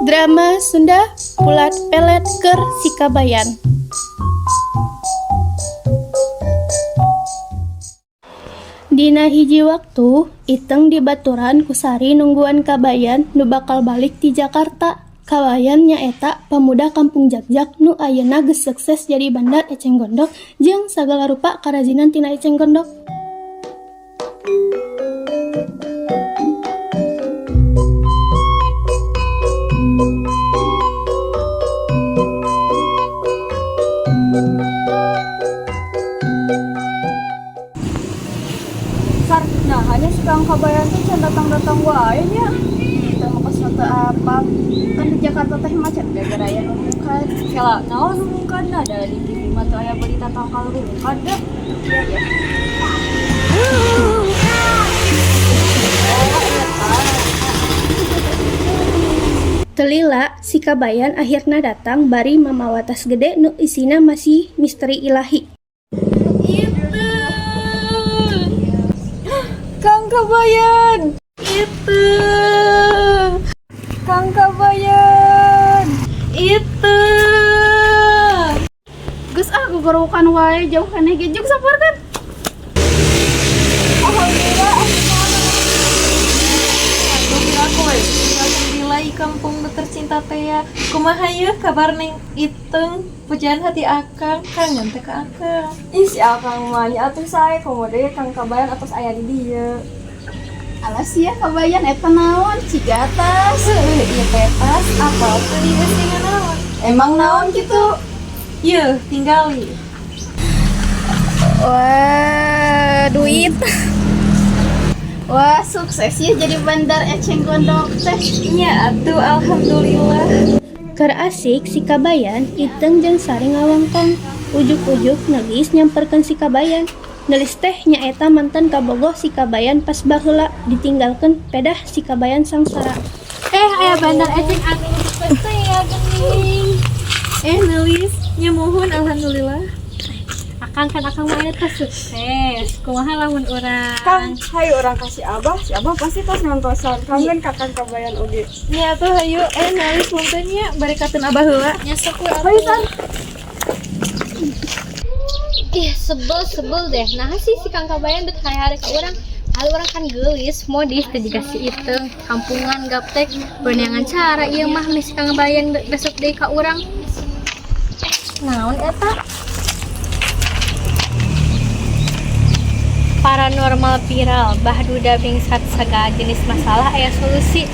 Drama Sunda Pulat Pelet Keur Si Kabayan. Dina hiji waktu, Iteng dibaturan ku Sari nungguan Kabayan nu bakal balik ti Jakarta. Kabayan nyaeta pamuda kampung Jagjag nu ayeuna geus sukses jadi bandar eceng gondok jeung sagala rupa karajinan tina eceng gondok. Sar, nah hanya si Kang Kabayan tuh can datang-datang wae nya. Kita mau ke suatu apa kan di Jakarta teh macet gara-gara aya nu rungkad. Kela naon nu rungkadna da di TV mah teu aya berita tangkal rungkad da. Iya ya. Teu lila, si Kabayan akhirna datang bari mamawa tas gede nu isina masih misteri ilahi. Kang Kabayan. Itu. Kang Kabayan. Itu. Geus ah gogorowokan wae jauh keneh ge jug saporkeun. Alhamdulillah. Alhamdulillah kampung nu tercinta teh ya. Kumaha yeuh kabar Neng Iteng? Pujaan hati akang, kangen teh ka akang. Ih, si Akang mah nya atuh sae komo deui Kang Kabayan atos aya di dieu. Alas ya Kabayan eta naon ciga tas. Heueuh, ieu teh tas apal teu ieu sih naon? Emang naon kitu? Yeuh, tinggali. Wah, duit. Wah, sukses ya jadi bandar eceng gondok teh. Nya atuh alhamdulillah. Keur asik si Kabayan, Iteng jeung Sari ngawangkong. Ujug-ujug Nelis nyamperkeun si Kabayan. Nelis teh nyaeta mantan kabogoh si Kabayan pas baheula ditinggalkeun pedah si Kabayan sangsara. Aya bandar eceng anu sukses teh ya geuning. Nelis, nya muhun alhamdulillah. Akang kan akang mah teh sukses. Kumaha lamun urang? Kang, hayu urang ka si Abah, si Abah pasti tos ngantosan. Kangen ka Kang Kabayan oge. Nya atuh hayu, Nelis punten nya bari kateun Abah heula. Nya sok we atuh. Hayu Sar. Ih, sebel sebel deh. Nah sih si Kang Kabayan bet hari-hari ke urang. Hal urang kan geulis, modis teh jiga si Iteng, kampungan gaptek, beunangan cara ieu mah meh si Kang Kabayan besok deui ka urang. Naon eta? Paranormal viral, bah duda bingsat segala jenis masalah aya solusi.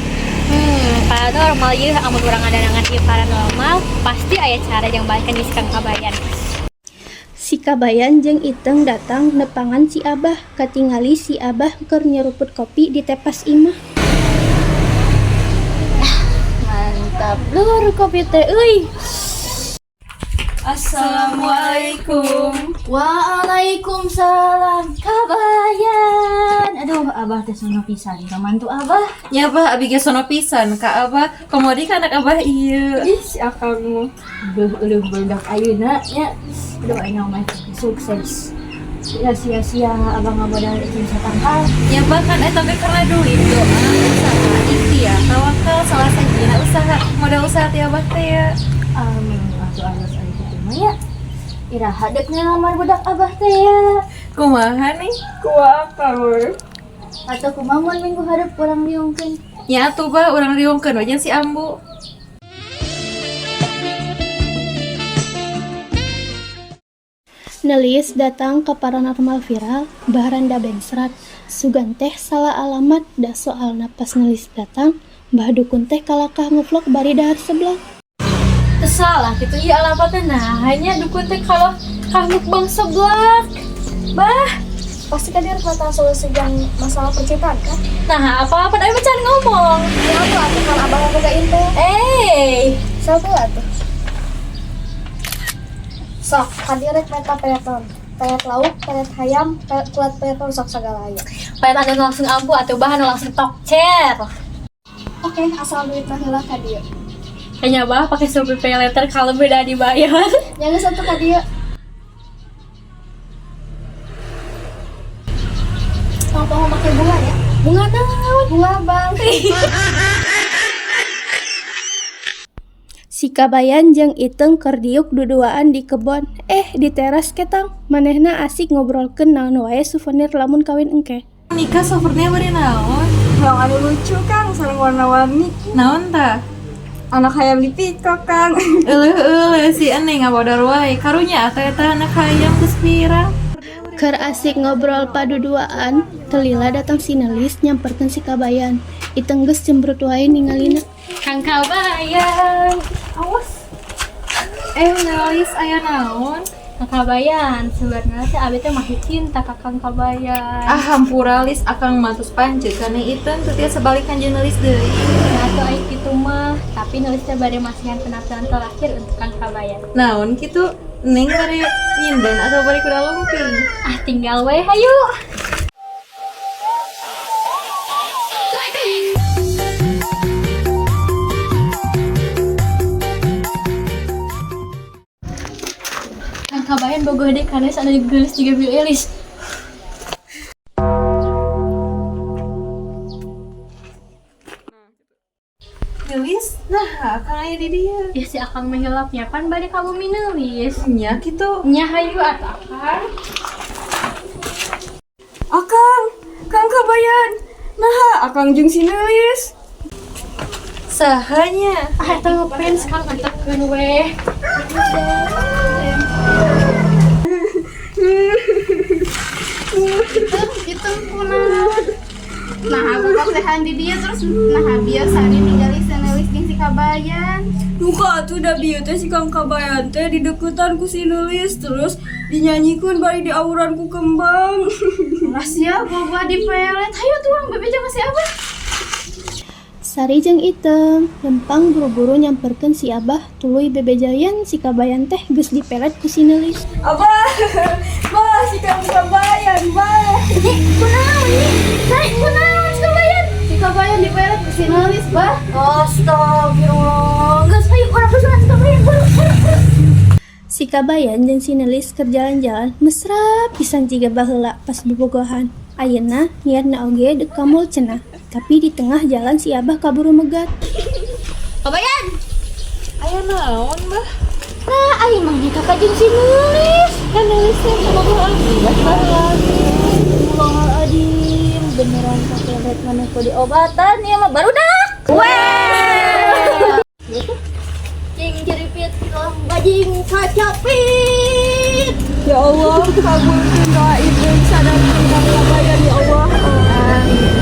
Paranormal ieu amun urang ngadanangan ieu paranormal, pasti aya cara yang balikan si Kang Kabayan. Si Kabayan jeung Iteng datang nepangan si Abah, katingali si Abah keur nyeruput kopi di tepas imah. Mantap lur kopi teh euy. Assalamualaikum. Waalaikumsalam Kabayan. Aduh, Abah teh sono pisan ka mantu Abah. Nya Bah, abi ge sono pisan ka Abah. Komo deui ka anak Abah ieu. Ih, si Akang mah. Aduh, aduh barudak ayeuna nya. Aduh, ayeuna mah sukses. Ya sia-sia Abah ngabodal eceng satangkal. Nya Bah kan eta ge karena duit doa, usaha, ikhtiar, tawakal salah sahijina usaha, modal usaha ti Abah teh ya. Amin, atuh alus ari kitu mah ya. Iraha deuk ngalamar budak Abah teh ya. Kumaha nih? Kumaha Akang we? Atau kumaha mun minggu hareup urang riungkeun. Nya atuh Bah, urang riungkeun we jeung si Ambu. Nelis datang ke paranormal viral, Bah Randa Bengsrat. Sugan teh salah alamat, da soalna pas Nelis datang, Bah Dukun teh kalakah ngevlog bari dahar seblak. Teu salah kitu ieu alamatna nah hanya dukun teh kalau kah mukbang seblak. Bah, Pasti kan dia harus masalah solusi yang masalah percintaan kan? nah apa-apa ayo can ngomong. Ya apa atuh kan abang aku gak inte. Siapa lah tuh? Sok, kan dia rek meta pereton. Peret lauk, peret hayam, peret kulat pereton sok segala aya. Payet anu langsung ampuh atuh bah anu langsung tokcer. Oke, asal duit mah heula ka dieu. Kayaknya bah pakai Shopee Pay Later kalau beda dibayar. Jangan satu ka dieu. Tong-tong pakai bunga ya. Bunga naon? Bunga bang. Si Kabayan jeung Iteung keur diuk duduaan di kebon. Eh, di teras ketang. Manehna asik ngobrolkeun naon wae souvenir lamun kawin engke. Nikah souvenirnya bari naon? Yang anu lucu, Kang, sareng warna-warni. Naon tah? Anak hayam dipikok, Kang. Euleuh euleuh, si Eneng ngabodor wae. Karunya atuh eta anak hayam geus pirang. Keur asik ngobrol paduduaan, teu lila datang si Nelis nyamperkeun si Kabayan. Iteung geus cemberut wae ningalina. Kang Kabayan. Awas. Eh, Nelis, aya naon? Kang Kabayan, sebenarnya teh abi teh masih cinta ka Kang Kabayan. Ah, hampura, Lis, akang mah tos pancet kana Iteung, teu tiasa balikan jeung Nelis deui. Nah, atuh ai kitu mah, tapi Nelis teh bade masihan penampilan terakhir untuk Kang Kabayan. Naon kitu? Neng bari nyinden atau bari kuda lumping? Ah, tinggal we, hayu. Kang Kabayan bogoh deh karena anu geulis juga Bill Eilish. Nelis, nah akang aya di dieu. Ya si Akang mah hilap nya pan bade ka bumi Nelis. Nya kitu. Nya hayu atuh, Akang. Akang, Kang Kabayan. Nah, Akang jeung si Nelis. Saha nya? Ah, eta ngefans, Kang, anterkeun we. Itu kunaon? Nah, aku sehan di dia terus nah biasa ningali si Nelis jeung si Kabayan. Duka atuh da bieu teh si Kang Kabayan teh dideketan ku si Nelis, terus dinyanyikeun bari diawuran ku kembang. Rahasia boba di pelet. Hayu tuang bebeja ka si Abah. Sari jeung Iteung lempang buru-buru nyamperkeun si Abah, tuluy bebejayan si Kabayan teh geus dipelet ku si Nelis. Abah, bah, si Kang Kabayan, bah. Kunaon nih? Sari, kunaon si Kabayan? Si Kabayan dipelet ku si Nelis, Bah. Astagfirullah. Geus, hayu urang susulan si Kabayan. Buru, buru, buru. Si Kabayan jeung si Nelis keur jalan-jalan mesra pisan jiga baheula pas bobogohan. Ayeuna niatna oge deuk ka mall cenah. Tapi di tengah jalan si Abah kaburu megat. Kabayan. Aya naon, Bah? Nah, aing mah nikah ka jeung si Nelis. Kan Nelis teh bogoh abi, Bah, baheula. Astagfirullahaladzim, beneran kapelet maneh ku diobatan ya mah barudak. Weh. Cing ciripit kilang bajing kacapit. Ya Allah, kabulkeun doa Iteung sadarkeun Kang Kabayan, ya Allah. Amin.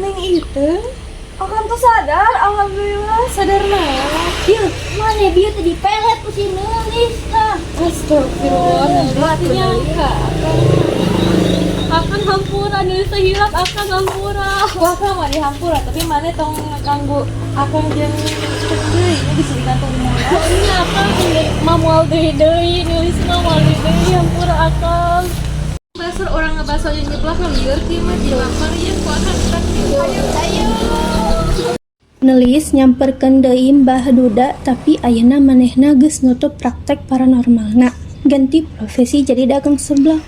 Neng Iteung, Akang tuh sadar, alhamdulillah. Sadar naon? Bieu, maneh bieu teh dipelet ku si Nelis tah. Astagfirullah, Nelis teu nyangka akang. Akang hampura, Nelis teh hilap, Akang hampura. Ku akang mah dihampura, tapi maneh tong ganggu akang jeung Iteung deui, nya bisa digantung di mana. Nya Akang mah moal deui deui, Nelis mah moal deui deui, hampura, Akang. Basur orang ngebaso jeung nyeblak lieur kieu mah dilapar ya ku akang kita. Ayo. Nelis nyamperkeun deui Mbah Duda, tapi ayeuna manehna geus nutup praktek paranormalna. Ganti profesi jadi dagang seblak.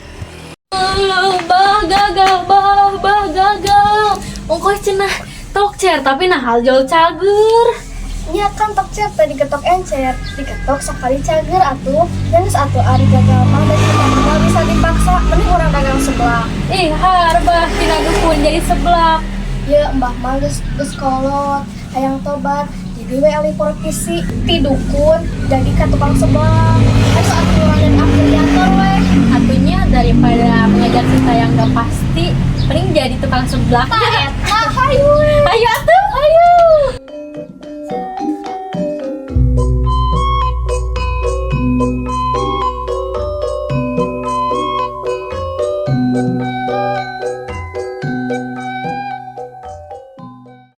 Bah, gagal, bah, bah, gagal. Ongkoh cenah tokcer tapi nah haljol cager. Nya kan tokcer teh diketok encer, diketok sakali cager atuh. Dan geus atuh, ari gagal mah da kita mah bisa dipaksa, mending urang dagang seblak. Ih, harbah tina dukun jadi seblak. Ya mbah mah geus geus kolot, hayang tobat, jadi we alih profesi ti dukun jadi ka tukang seblak. Ayo atuh urang dan afiliator we. Atunya daripada mengejar cinta yang gak pasti, mending jadi tukang seblak. Tah eta, hayu.